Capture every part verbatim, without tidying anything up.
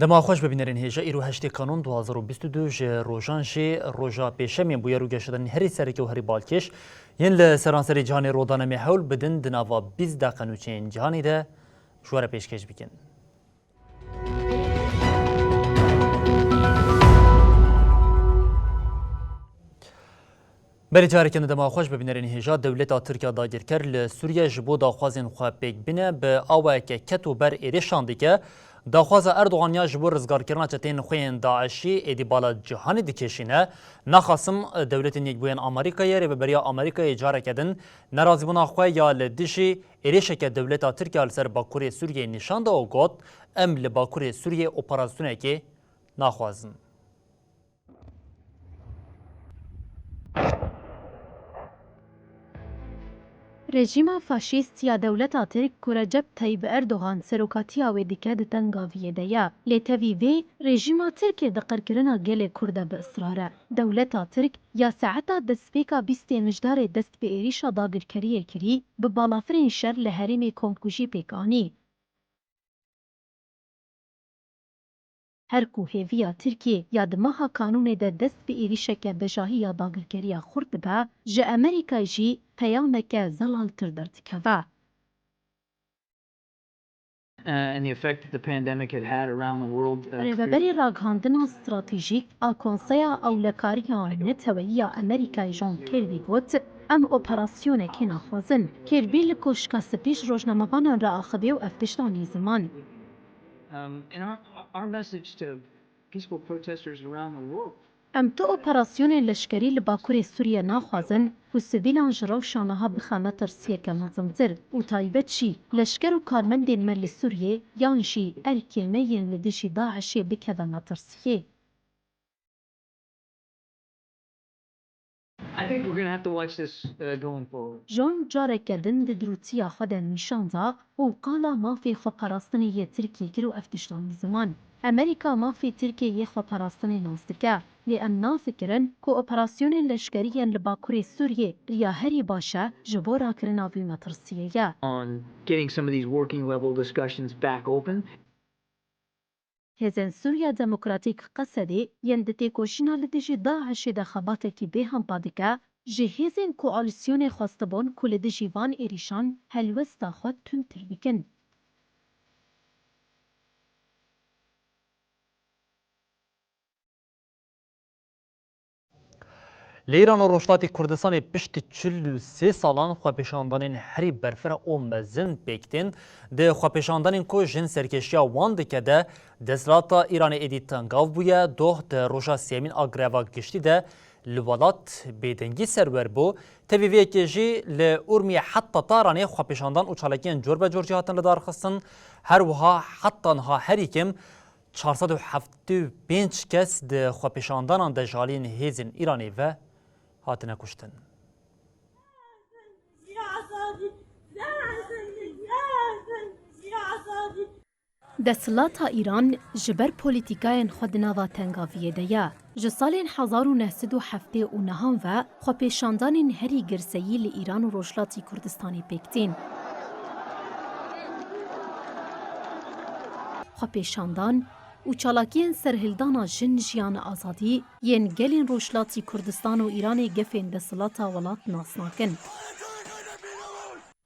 Dema xweş bibînerên hêja, îro heştê Kanûn du hazar û bîst û du ji rojan jî roja pêşemê bûyer û geşedanên herî sereke û herî balkêş yên li seranserê cîhanê rû dane me hewl bidin di nava bîst deqe nûçeyên cîhanê de ji we re pêşkêş bikin. Berê careke din dema xweş bibînerên hêja, dewleta Tirk ya dagirker li Sûriye ji bo daxwazên xwe pêk bîne, bi awayeke ket û ber êrişan dike. Daxwaza Erdogan ya ji bo rizgarkirina çeteyên xwe yên DAIŞî êdî bala cîhanê dikêşîne. Naxasim, dewletên Yekbûyên Amerîkayê, Rêveberiya Amerîkayê careke din nerazîbûna xwe ya li dijî êrişeke dewleta Tirk ya li ser Bakurê Sûriyeyê nîşan da û got, em li Bakurê Sûriyeyê operasyonekê naxwazin. Rejîma faşîst ya dewleta Tirk ku Recep Tayyip Erdogan serokatiya wê dike di tengaviyê de ye. Lê tevî vê, rejîma Tirk ê di qirkirina gelê Kurd de bi israr e. Dewleta Tirk ya saeta destpêka bîstê Mijdarê dest bi êrîşa dagirkeriyê kirî, bi balafirên şer li herêmê komkujî pêk anî. Her ku hêviya Tirkiyê ya di meha Kanûnê de dest bi êrîşeke bejahî ya dagirkeriya xurt dibe, ji Amerîkayê jî peyameke zelaltir derdikeve. Uh, and the effect that the pandemic had had around the world, uh, Rêveberê Ragihandina Stratejîk a Konseya Ewlekariya Neteweyî ya Amerîkayê John Kirby got, em operasyonekê naxwazin. Kirby li Koşka Spî ji rojnamevanan re axivî û ev tişt anî ziman. Um, and our, our message to peaceful protesters around the world. Em tu operasyonên leşkerî li Bakurê Sûriyê naxwazin ku sivîlan ji rewşa niha bixe metirsiyeke mezintir û taybet jî leşker û karmendên me li Sûriyê yan jî erkê me yên li dijî DAIŞê bikeve metirsiyê. I think we're gonna have to watch this, uh, going forward. John careke din di dirûtiya xwe de nîşan da û qala mafê xweparastinê yê Tirkiyê kir û ev tişt anî ziman. Amerîka mafê Tirkiyê yê xweparastinê nas dike, lê em nafikirin ku operasyonên leşkerî yên li Bakurê Sûriyê riya herî baş e ji bo rakirina vî metirsiyê ye. On getting some of these working level discussions back open. Hêzên Sûriya Demokratîk, Qesedê, yên di têkoşîna li dijî DAIŞê de xebatekî bêhempa dike, ji hêzên koalîsyonê xwestibûn ku li dijî van êrîşan helwesta xwe tundtir bikin. Li Îran û Rojhilatê Kurdistanê piştî çil û sê salan xwepêşandanên herî berfireh û mezin pêk tên. Di xwepêşandanên ku jin serkêşiya wan dike de, desthilata Îranê êdî tengav bûye, doh di roja sêyemîn a greva giştî de li welat bêdengî serwer bû. Tevî vê yekê jî li Urmiyê heta Taranê xwepêşandan û çalakiyên cor be cor jî hatin lidarxistin. Her wiha heta niha herî kêm çar sed û heftê û pênc kes di xwepêşandanan de ji aliyên hêzên Îranê ve hatine kuştin. Desthilata Îran ji ber polîtîkayên xwe di nava tengaviyê de ye. Ji salên hezar û neh sed û heftê û nehan ve xwepêşandanên herî girseyî li Îran û Rojhilatî Kurdistanê pêk tên. Xwepêşandan û çalakiyên serhildana jin, jiyan, azadî yên gelên Rojhilatî Kurdistan û Îranê gefên desthilata welat nas nakin.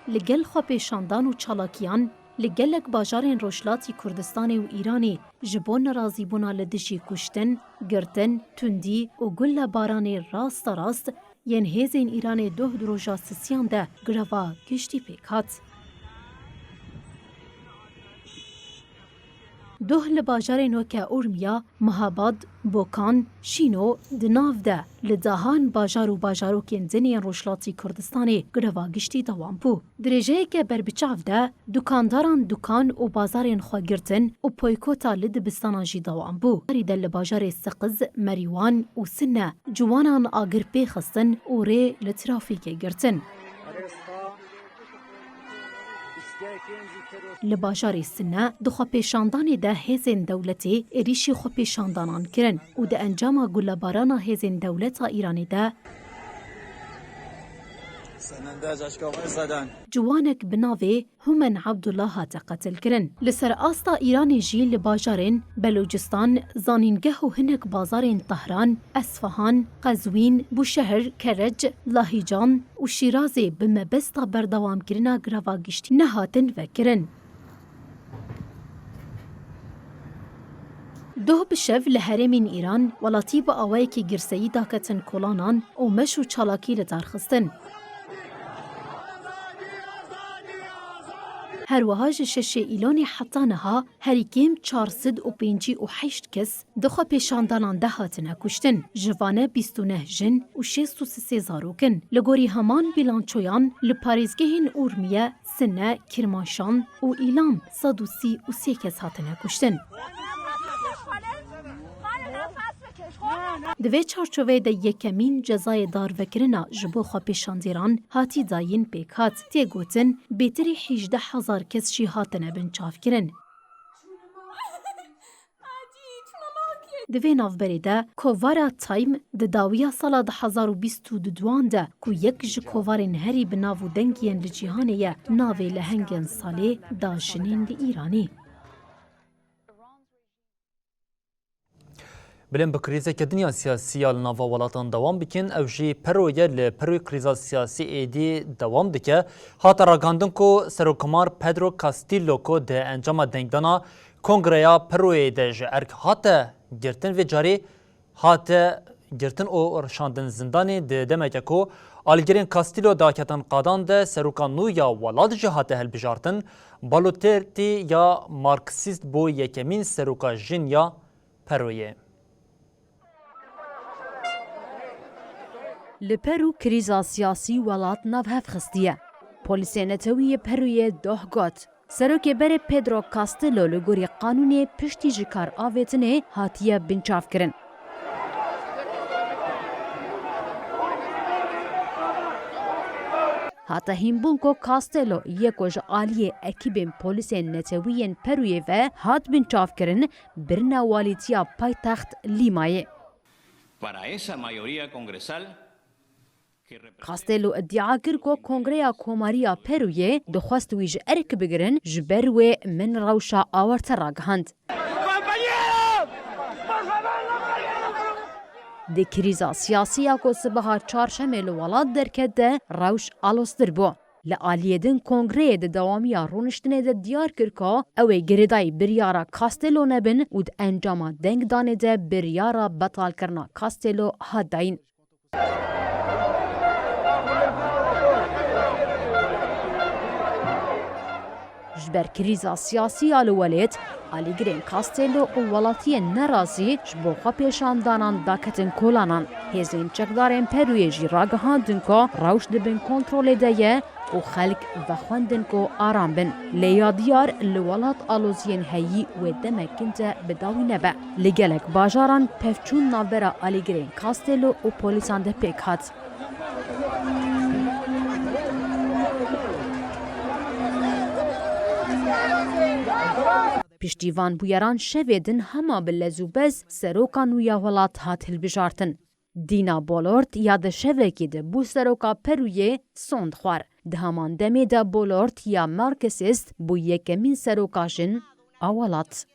Li gel xwepêşandan û çalakiyan, li gelek bajarên Rojhilatî Kurdistanê û Îranê ji bo nerazîbûna li dijî kuştin, girtin, tundî û gulebaranê rasterast yên hêzên Îranê doh di roja sisiyan de greva giştî pêk hat. Doh li bajarên weke Urmiya, Mahabad, Bokan, Şîno, di nav de li dehan bajar û bajarokên din yên Rojhilatî Kurdistanê greva giştî dewam bû. Dirêjeyeke berbiçav de dukandaran dukan û bazarên xwe girtin û poykota li dibistanan jî dewam bû. Herî de li bajarê Seqiz, Merîwan û Sine ciwanan agir pê xistin û rê li trafîkê girtin. Li bajarê Sine di xwepêşandanê de hêzên dewletê êrîşî xwepêşandanan kirin û di encama gulebarana hêzên dewleta Îranê de Ciwanek bi navê Humen Abdullah hate qetilkirin. Li ser asta Îranê jî li bajarên Belucistan, zanîngeh û hinek bazarên Tehran, Esfahan, Qezwîn, Bûşehir, Kerec, Lahîcan û Şîrazê bi mebesta berdewamkirina greva giştî nehatin vekirin. Doh bi şev li herêmên Îran, welatî bi awayekî girseyî daketin kolanan û meş û çalakî li dar xistin. Her wiha ji şeşê Îlonê heta niha herî kêm çar sed û pêncî û heşt kes di xwepêşandanan de hatine kuştin. Ji van e bîst û neh jin û şêst û sê zarok in. Li gorî heman bîlançoyan, li parêzgehên Urmiye, Sine, Kirmanşan û Îlam sed û sî û sê kes hatine kuştin. Di vê çarçoveyê de yekemîn cezayê darvekirina ji bo xwepêşandêran hatî dayîn pêk hat. Tê gotin, bêtirî hejdeh hezar kes jî hatine binçavkirin. Di vê navberê de, kovara Time di dawiya sala du hezar û bîst û duan de, ku yek ji kovarên herî bi nav û deng yên li cîhanê ye, navê lehengên salê da jinên li Îranê. Bilên bi krîzeke din ya siyasî ya li nava welatan dewam bikin, ew jî Pero ye. Li Peroyê krîza siyasî êdî dewam dike. Hate ragihandin ku Serokkomar Pedro Castillo ku di encama dengdana Kongreya Peroyê de ji erk hate girtin, vê carî hate girtin û rişandin zindanê. Di demeke ku alîgirên Castillo daketin qadan de, seroka nû ya welat jî hate hilbijartin. Baloterti ya Marksîst bû yekemîn seroka jin ya Peroyê. Li Peru krîza siyasî welat nav hev xistiye. Polîsê netewî yê Peroyê doh got, serokê berê Pedro Castillo li gorî qanûnê piştî ji kar avêtinê hatiye binçavkirin. Hate hînbûn ku Castello yê ku ji aliyê ekîbên polîsên netewî yên Perûyê ve hat binçavkirin, birine walîtiya paytext Lîmayê. Para esa mayoría congresal que representa Castello iddia kir ku Kongreya Komariya Perûyê dixwest wî ji erk bigirin, ji ber wê min rewşa awarte ragihand. Di krîza siyasî ya ku sibeha çarşemê li welat derket de rewş aloztir bû. Li aliyê din Kongreyê di dewamiya rûniştinê de diyar kir ku ew ê girêdayî biryara Castello nebin û di encama dengdanê de biryara betalkirina Castello hat dayîn. Ji ber krîza siyasî ya li welêt, alîgirên Castello û welatiyên nerazî ji bo xwepêşandanan daketin kolanan. Hêzên çekdarên Perûyê jî ragihandin ku rewş di bin kontrolê de ye û xelk vexwendin ku aram bin. Lê ya diyar li welat aloziyên heyî wê demek kin de bi dawî nebe. Li gelek bajaran pevçûn navbera alîgirên Castello û polîsan de pêk hat. Piştî van bûyeran şevê din hema bi lez û bez seroka nû ya welat hat hilbijartin. Dina Bolort ya di şevekê de bû seroka Perûyê sond xwar. Di heman demê de Bolort ya Marksîst bû yekemîn seroka jin a welat.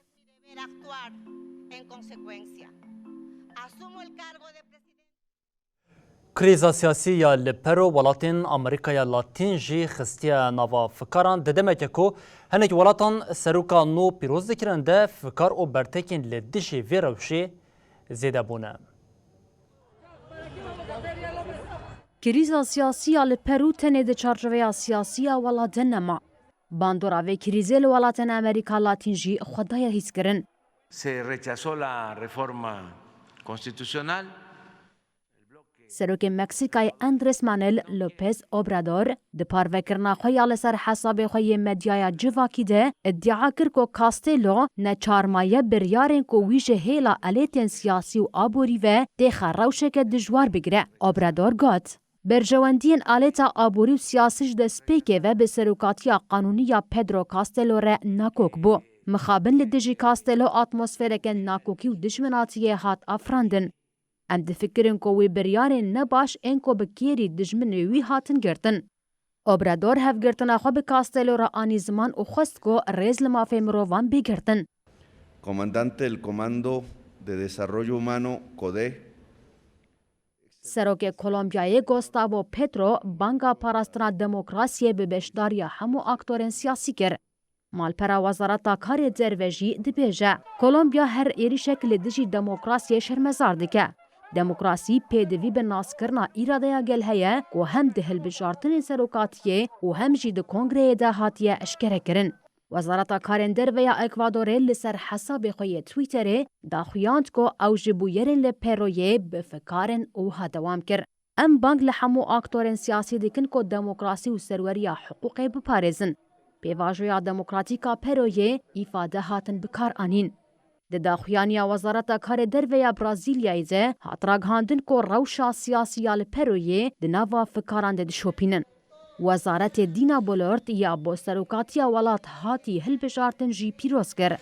Krîza siyasî ya li Pero welatên Amerîkaya Latîn jî xistiye nava fikaran. Di demeke ku hinek welatan seroka nû pîroz dikirin de, fikar û bertekên li dijî vê rewşê zêde bûne. Krîza siyasî ya li Perû tenê di çarçoveya siyasî ya welat de nema. Bandora vê krîzê li welatên Amerîka Latîn jî xwe daye hîskirin. Se rechazó la reforma constitucional. Serokê Meksîkayê Andrés Manuel López Obrador di parvekirina xwe ya li ser hesabê xwe yê medyaya civakî de îdia kir ku Castello neçar maye biryarên ku wî ji hêla alêtên siyasî û aborî ve têxe rewşeke dijwar bigire. Obrador got, berjewendiyên alêta aborî û siyasî ji destpêkê ve bi serokatiya qanûnî ya Pedro Castello re nakok bû. Mixabin li dijî Castello atmosfereke nakokî û dijminatiyê hat afirandin. Em difikirin ku wê biryarên nebaş ên ku bi kêrî dijminê wî hatin girtin. Obrador hevgirtina xwe bi Castello re anî ziman û xwest ku rêz li mafê mirovan bê girtin. Comandante del Comando de Desarrollo Humano, CODE. Serokê Kolombiyayê Gustavo Petro banga parastina demokrasiyê bi beşdariya hemû aktorên siyasî kir. Malpera Wezareta Karê Derve jî dibêje, Kolombiya her êrişek li dijî demokrasiyê şermezar dike. Demokrasî pêdivî bi naskirina îradeya gel heye ku hem di hilbijartinên serokatiyê û hem jî di kongreyê de hatiye eşkerekirin. Wezareta Karên Derve ya Ekvadorê li ser hesabê xwe yê Twitterê daxuyand ku ew ji bûyerên li Peroyê bi fikar in û wiha dewam kir, Em bang li hemû aktorên siyasî dikin ku demokrasî û serweriya hiqûqê biparêzin. Pêvajoya demokratîk a Peroyê îfade hatin bikaranîn. Di daxuyaniya Wezareta Karê Derve ya Brazîlyayê de hat ragihandin ku rewşa siyasî ya li Peroyê di nava fikaran de dişopînin. Wezaretê Dina Bolort ya bo serokatiya welat hatî hilbijartin jî pîroz kir.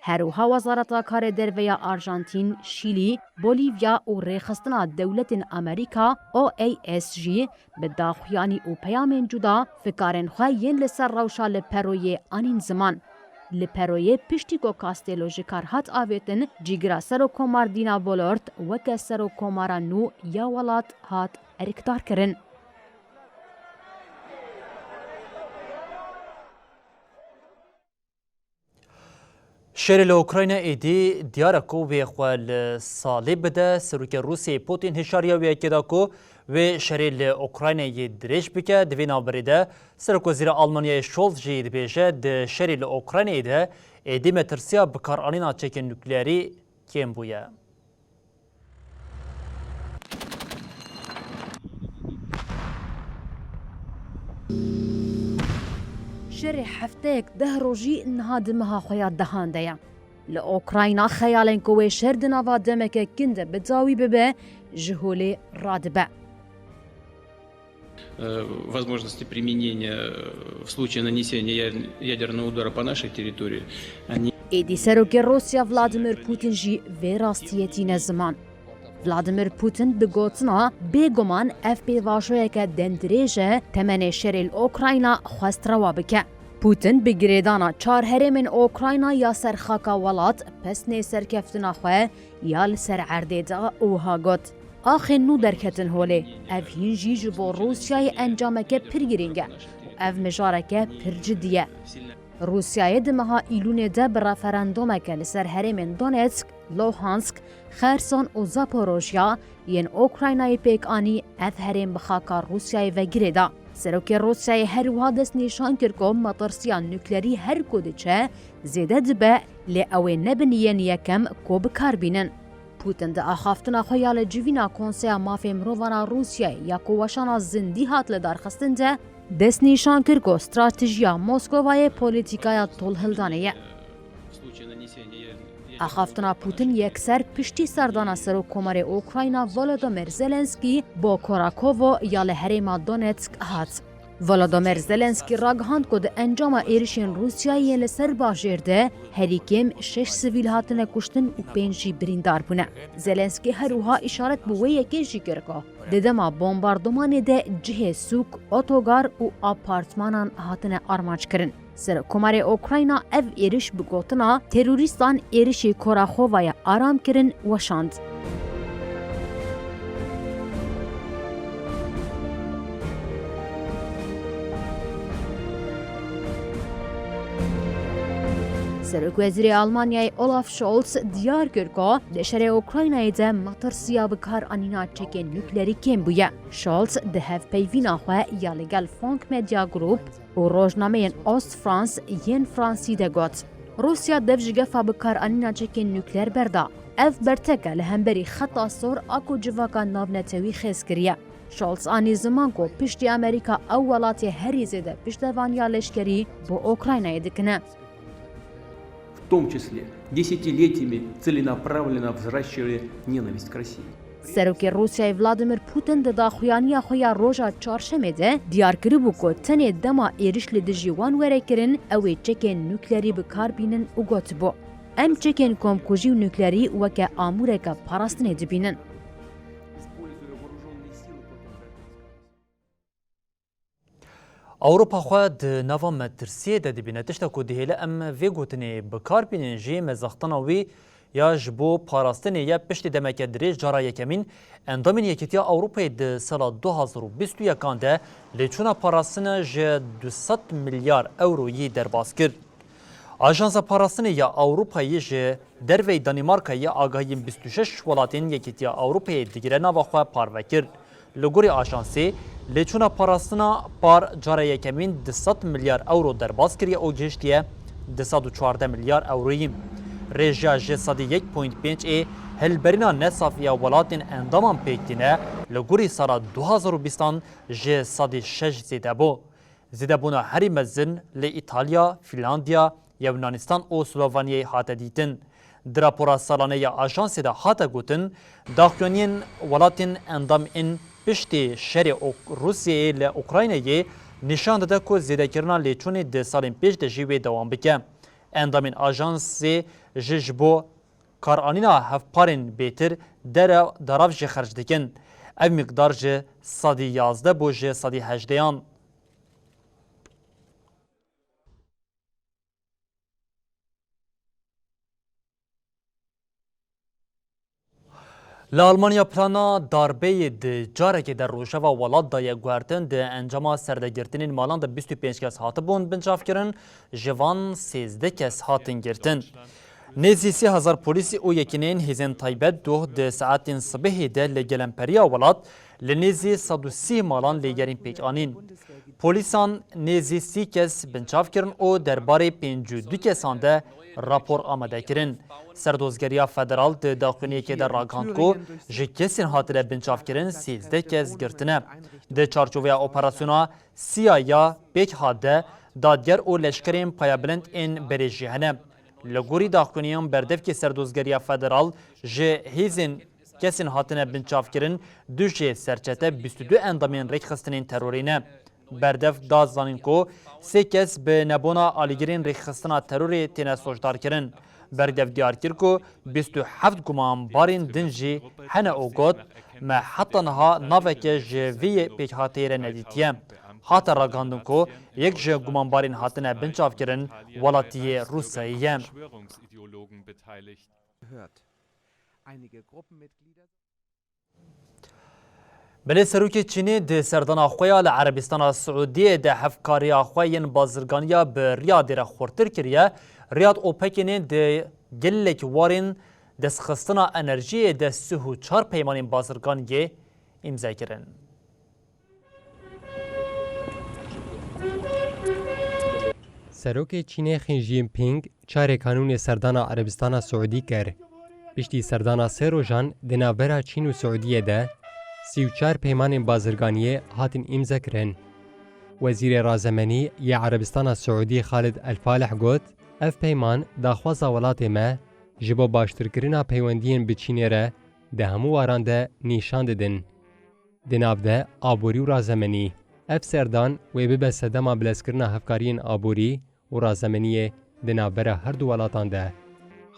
Her wiha Wezareta Karê Derve ya Arjantîn, Şîlî, Bolîvya û Rêxistina Dewletên Amerîka, O A S jî, bi daxuyanî û peyamên cuda fikarên xwe yên li ser rewşa li Peroyê anîn ziman. Li Peroyê piştî ku Castello ji kar hat avêtin, cîgira Serokkomar Dina Bolort weke Serokkomara nû ya welat hat erkdarkirin. Şerê li Ukrayna êdî diyar e ku wê xwe li salê bide. Serokê Rûsyayê Putin hişyariya wê yekê da ku wê şerê li Ukraynayê dirêj bike. Di vê navberê de Serokwezîra Almanyayê Scholz jî dibêje, di şerê li Ukraynayê de êdî metirsiya bikaranîna çekên nukleerî kêm bûye. Şerê hefteyek deh rojî niha di meha xwe ya dehan de ye. Li Ukrayna xeyalên ku wê şer di nava demeke kin de bi dawî bibe, ji holê radibe. Э, возможности применения, э, в случае нанесения яр-, ядерного удара по нашей территории, они Êdî Serokê Rûsya Vladimir Putin jî vê rastiyê tîne ziman. Vladimir Putin bi gotina, bêguman ev pêvajoyeke demdirêj e, temenê şerê li Ukrayna xwest rewa bike. Putin bi girêdana çar herêmên Ukrayna ya ser xaka welat pesnê serkeftina xwe ya li ser erdê da û wiha got, Axên nû derketin holê. Ev hîn jî ji bo Rûsyayê encameke pir girîng e û ev mijareke pir cidî ye. Rûsyayê di meha Îlûnê de bi referandumeke li ser herêmên Donetsk, Luhansk, Xerson û Zaporojya yên Ukraynayê pêk anî, ev herêm bi xaka Rûsyayê ve girê da. Serokê Rûsyayê her wiha destnîşan kir ku metirsiya nuklerî her ku diçe zêde dibe, lê ew ê nebin yên yekem ku bi kar bînin. Putin di axaftina xwe ya li civîna Konseya Mafê Mirovan a Rûsyayê ya ku weşana zindî hat lidarxistin de destnîşan kir ku stratejiya Moskovayê polîtîkaya tolhildanê ye. Axaftina Putin yekser piştî serdana Serokkomarê Ukrayna Volodymyr Zelenskî bo Korakovo ya li herêma Donetsk hat. Volodymyr Zelenskî ragihand ku di encama êrişên Rûsyayê yên li ser bajêr de herî kêm şeş sivîl hatine kuştin û pênc jî birîndar bûne. Zelenskî her wiha îşaret bi wê yekê jî kir ku di dema bombardumanê de cihê sûk, otogar û apartmanan hatine armanc kirin. Serokkomarê Ukrayna ev êriş bi gotina terorîstan êrişî Koraxovayê aram kirin weşand. Serokwezîrê Almanyayê Olaf Scholz diyar kir ku di şerê Ukraynayê de metirsiya bikaranîna çekên nuklerî kêm bûye. Scholz di hevpeyvîna xwe ya li gel Funk Media Group û rojnameyên Ost France yên Fransî de got, Rûsya dev ji gefa bikaranîna çekên nukleer berda. Ev bertek e li hemberî xeta sor a ku civaka navnetewî xêz kiriye. Scholz anî ziman ku piştî Amerîka ew welatê herî zêde piştevaniya leşkerî bo Ukraynayê dikine. В том числе десятилетиями целенаправленно взращивали ненависть к России. Serokê Rûsyayê Vladimir Putin di daxuyaniya xwe ya roja çarşemê de diyar kiribû ku tenê dema êriş li dijî wan were kirin, ew ê çekên nuklerî bi kar bînin û gotibû, Em çekên komkujî û nuklerî weke amûreke parastinê dibînin. Ewropa xwe di nava metirsiyê de dibîne. Tişta ku dihêle em vê gotinê bi kar bînin jî, mezextina wî ya ji bo parastinê ye. Piştî demeke dirêj cara yekemîn endamên Yekîtiya Ewropayê di sala du hazar û bîst û yekan de lêçûna parastina ji du sed milyar ewroyî derbas kir. Ajansa Parastinê ya Ewropayê ji derveyî Danîmarkayê agahiyên bîst û şeş welatên Yekîtiya Ewropayê digire nava xwe parve kir. Li gorî ajansê, lêçûna parastina par cara yekemîn du sed milyar ewro derbas kiriye û gihiştiye du sed û çardeh milyar ewroyî. Rêjeya ji sedî yek point pênc ê hilberîna nesafiya welatên endaman pêk tîne, li gorî sala du hazar û bîstan ji sedî şeş zêde bû. Zêdebûna herî mezin li Îtalya, Fînlandiya, Yewnanistan û Slovanyayê hate dîtin. Di rapora salane ya ajansê de hate gotin, daxuyaniyên welatên endam ên piştî şerê Uk-, Rûsyayê li Ukraynayê nîşan dide ku zêdekirina lêçûnê di salên pêş de jî wê dewam bike. Endamên ajansê jî ji bo karanîna hevparên bêtir dere darav jî xerc dikin. Ev miqdar ji sedî yazdeh bû ji sedî hejdehan. Li Almanya plana darbeyê di carekê de rojeva welat daye guhertin, di encama serdegirtinên malan de bîst û pênc kes hatibûn binçavkirin, ji van sêzdeh kes hatin girtin. Nêzî sê hezar polîsî û yekîneyên hêzên taybet doh di saetên sibehê de li gelemperiya welat li nêzî sed û sî malan lêgerîn pêk anîn. Polîsan nêzî sî kes binçav kirin û derbarê pêncî û du kesan de rapor amade kirin. Serdozgeriya Federal di daxuyaniyekê de ragihand ku ji kesên hatine binçavkirin sêzdeh kes girtine. Di çarçoveya operasyona Sîya ya pêk hat de, dadger û leşkerên payebilind ên berê jî hene. Li gorî daxuyaniyan berdevkê Serdozgeriya Federal ji hêzên kesên hatine binçavkirin, du jê serçete bîst û du endamên rêkxistinên terorê ne. Berdev da zanîn ku sê kes bi nebûna alîgirên rêkxistina terorê têne soçdarkirin. Berdev diyar kir ku bîst û heft gumanbarên din jî hene û got, me heta niha naveke ji vê yê pêkhateyê re nedîtiye. Hate ragihandin ku yek ji gumanbarên hatine binçavkirin welatiyê Rûsyayê ye. Belê serokê Çînê di serdana xwe ya li Erebistana Siûdiyê de hevkariya xwe yên bazirganiya bi Riyadê re xurtir kiriye. Riyad û Pekînê di gelek warên destxistina enerjiyê de sih û çar peymanên bazirganiyê îmze kirin. Serokê Çînê Xi Jinping çarê kanûnê serdana Erebistana Siûdî kir. Piştî serdana sê rojan di navbera Çîn û Siûdiyê de sî û çar peymanên bazirganiyê hatin îmzekirin. Wezîrê Razemenî yê Erebistana Siûdî Xalid El Falih got, ev peyman daxwaza welatê me ji bo baştirkirina peywendiyên bi Çînê re di hemû waran de nîşan didin. Di nav de aborî û razemenî. Ev serdan wê bibe sedema bilezkirina hevkariyên aborî û razemeniyê di navbera her du welatan de.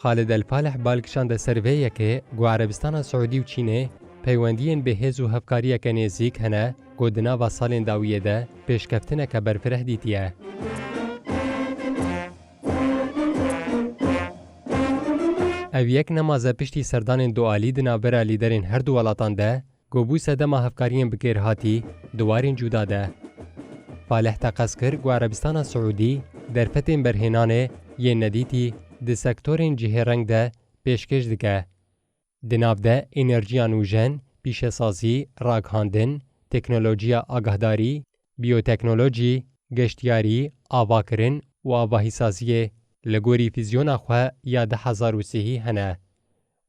Xalid El Falih bal kişande ser vê yekê ku Erebistana Siûdî û Çînê peywendiyên bi hêz û hevkariyeke nêzîk hene ku di nava salên dawiyê de pêşkeftineke berfireh dîtiye. Ev yek nemaze piştî serdanên dualî di navbera lîderên her du welatan de ku bû sedema hevkariyên bi kêrhatî di warên cuda de. Falih teqez kir ku Erebistana Siûdî derfetên berhênanê yên nedîtî di sektorên cihêreng de pêşkêş dike. Di nav de enerjiya nûjen, pîşesazî, ragihandin, teknolojiya agahdarî, biyoteknolojî, geştiyarî, avakirin û avahîsaziyê li gorî vîzyona xwe ya du hezar û sêyî hene.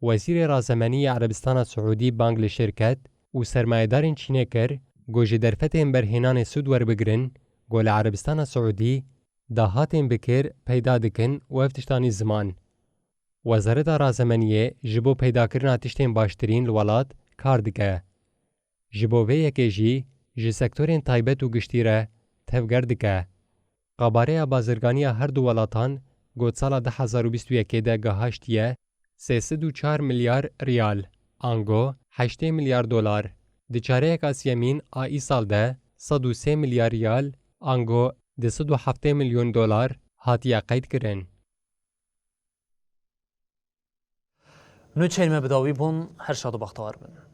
Wezîrê Razemenî yê Erebistana Siûdî bang li şirket û sermayedarên Çînê kir ku ji derfetên berhênanê sûd werbigirin ku li Erebistana Siûdî dahatên bi kêr peyda dikin û ev tiştanî ziman. Wezareta Razemeniyê ji bo peydakirina tiştên baştirîn li welat kar dike. Ji bo vê yekê jî ji sektorên taybet û giştî re tevger dike. Qabareya bazirganiya her du welatan ku di sala du hezar û bîst û yekê de gihaştiye sê sed û çar milyar riyal, ango heştê milyar dolar. Di çareyeka siyemîn a îsal de sed û sê milyar riyal, ango du sed û heftê milyon dolar hatiye qeydkirin. Nûçeyên me bi dawî bûn, her şad û bextewar bin.